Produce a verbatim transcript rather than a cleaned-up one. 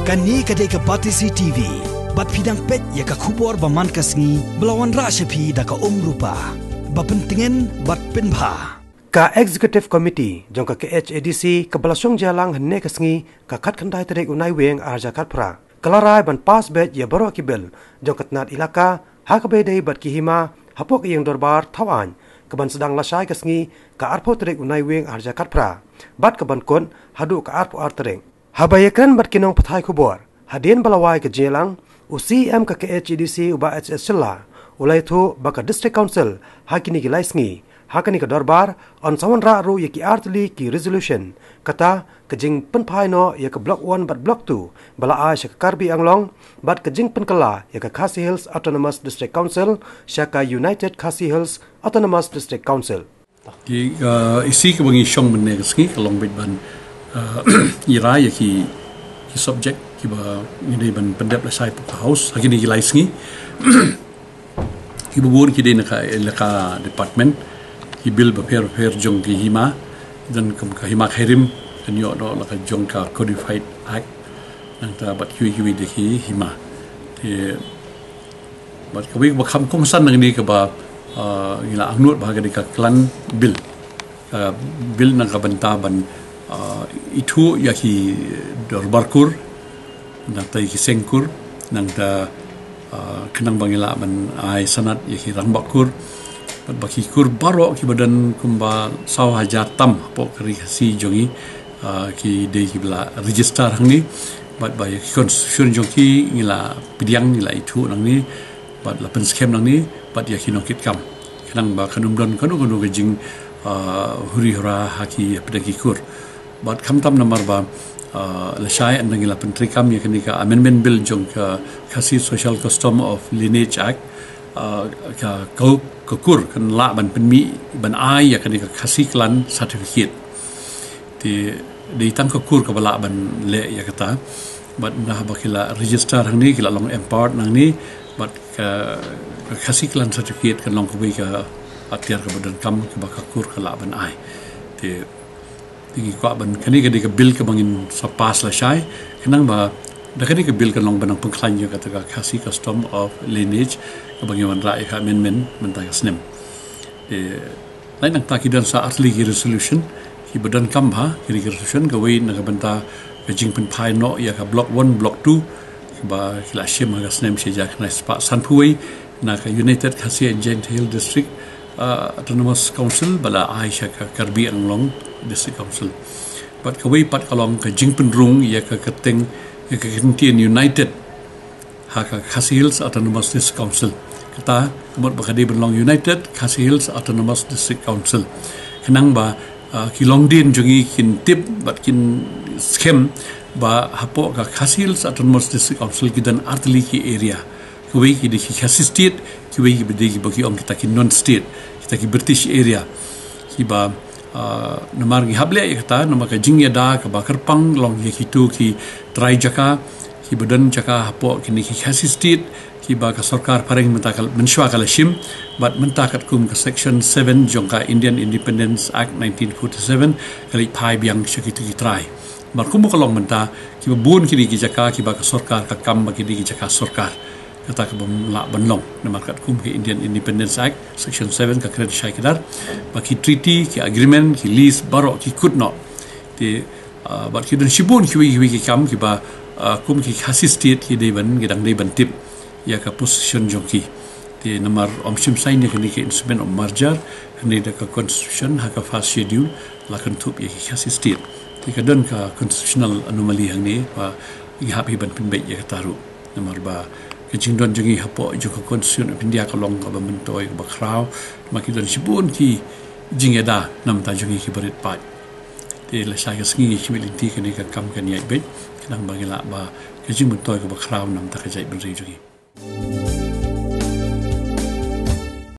Kane ka dei ka Batesi T V. Bad phi dang peit ïa ka khubor ba man ka sngi ba la wanrah sha phi da ka Umrupa. Ba pyntngen bad pynbha. Ka Executive Committee jong ka K H A D C kaba la shong jia lang hynne ka sngi ka khatkhyndai tarik u Naiwieng arhajar khatphra, ka la rai ban pass beit ïa baroh ki bill jong ka tnat ilaka, ha kaba ïadei bad ki hima hapoh ka ïing dorbar thaw aiñ, kaban sdang lashai ka sngi ka arphew tarik u Naiwieng arhajar khatphra, bad kaban kut haduh ka arphew ar tarik. Haba ïakren bad ki nongpathai khubor hadien ba la wai ka jingïalang, u C E M ka K H A D C u Bah H S Shylla u la ïathuh ba ka District Council ha kine ki lai sngi, ha kane ka dorbar, yn sa wanrah ruh ïa ki artylli ki resolution, kata ka jingpynphai noh ïa ka Block One bad Block Two ba la ai sha ka Karbi Anglong, bad ka jingpynkylla ïa ka Khasi Hills Autonomous District Council sha ka United Khasi Hills Autonomous District Council. Ki, uh, issue kaba ngi shong mynne ka sngi ka long beit ban, uh, ïa rai ïa ki, ki subject kiba ngi dei ban pyndep lashai hapoh ka House ha kine ki lai sngi. Kiba bun ki dei na ka ilaka department, ki bill bapher bapher jong ki hima, don kum ka hima khyrim, kan ïoh noh la ka jong ka Codified Act, nangta bad kiwei kiwei de ki hima. Te bad kawei kaba kham kongsan nangne kaba, ah, ngi la angnud bha ka dei ka klan bill. Ka bill na ka bynta ban, ah, ithuh ïa ki dorbar kur, nangta ïa ki seng kur, nangta, ah, khnang ba ngi lah ban ai sanad ïa ki rangbah kur. Bad ba ki kur baroh kiba don kumba saw hajar tam hapoh ka Ri Khasi jong ngi, ah, ki dei kiba la register hangne. Bad ba ïa ki constitution jong ki ngi la pdiang, ngi la ithuh nangne, bad la pynskhem nangne, bad ïa ki nongkitkam, khnang ba kan ym don kano kano ka jing, ah, huri hura ha ki hapdeng ki kur. Bad khamtam namar ba, ah, lashai ynda ngi la pyntreikam ïa kane ka Amendment Bill jong ka Khasi Social Custom of Lineage Act, ah, ka, ka, ka kur kan lah ban pynmih ban ai ïa kane ka Khasi Clan Certificate. Te dei tang ka kur kaba lah ban leh ïa kata. Bad ynda haba ki la register hangne, ki la long empowered nangne, bad ka, ka Khasi Clan Certificate kan long kawei ka atiar kaba donkam kaba ka kur ka lah ban ai. Te, te ngi kwah ban, kane ka dei ka bill kaba ngin sa pass lashai, khnang ba da kane ka bill kan long ba nang pynkhlaiñ ïa kata ka Khasi Custom of Lineage kaba ngi wanrah ïa ka amendment mynta ka snem. Te, lait nangta ki don sa artylli ki resolution kiba donkam bha, ki resolution, kawei na ka bynta ka jingpynphai noh ïa ka Block One, Block Two, kaba ki la shim ha ka snem shi hajar khyndai spah sanphew wei na ka United Khasi and Jaintia Hills District, ah, Autonomous Council ba la ai sha ka Karbi Anglong District Council. Bad kawei pat ka long ka jingpynrung ïa ka kyrteng, ïa ka kyntien United ha ka Khasi Hills Autonomous District Council. Kata ka mut ba ka dei ban long United Khasi Hills Autonomous District Council. Khnang ba, ah, ki longdien jong ngi kin tip bad kin skhem ba hapoh ka Khasi Hills Autonomous District Council ki don artylli ki area. Kiwei ki dei ki Khasi State, kiwei ki dei kiba ki ong kita ki non-state, kita ki British area. Kiba, ah, namar ngi hap leh ïa kata, namar ka jingïada kaba kyrpang long ïa kito ki trai jaka, kiba don jaka hapoh kine ki Khasi State, kiba ka sorkar phareng mynta ka, mynshuwa ka la shim, bad mynta katkum ka Section seven jong ka Indian Independence Act nineteen forty-seven, ka leit phai biang sha kito ki trai. Namar kumba ka long mynta, kiba bun kine ki jaka kiba ka sorkar ka kam ba kine ki jaka sorkar. Kata kaba ym lah ban long namar katkum ka Indian Independence Act, Section seven ka kren shai kdar ba ki treaty, ki agreement, ki lease baroh ki kut noh. Te, ah, bad ki don shibun kiwei kiwei ki kam kiba, ah, kum ki Khasi State ki dei ban, ki dang dei ban tip ïa ka position jong ki. Te namar ym shym sign ïa kane ka instrument of merger, hynrei da ka Constitution ha ka First Schedule la kynthup ïa ki Khasi State. Te ka don ka constitutional anomaly hangne ba ngi hap hi ban pynbeit ïa kata ruh. Namar ba ka jingdon jong ngi hapoh jong ka Constitution of India ka long kaba myntoi, kaba khraw, namar ki don shibun ki jingïada namar jong ngi kiba rit paid. Te lashai ka sngi ngi khmih lynti kane ka kam kan ïaid beit, khnang ba ngi lah ba ka jingmyntoi kaba khraw namar ka jaitbynriew jong ngi.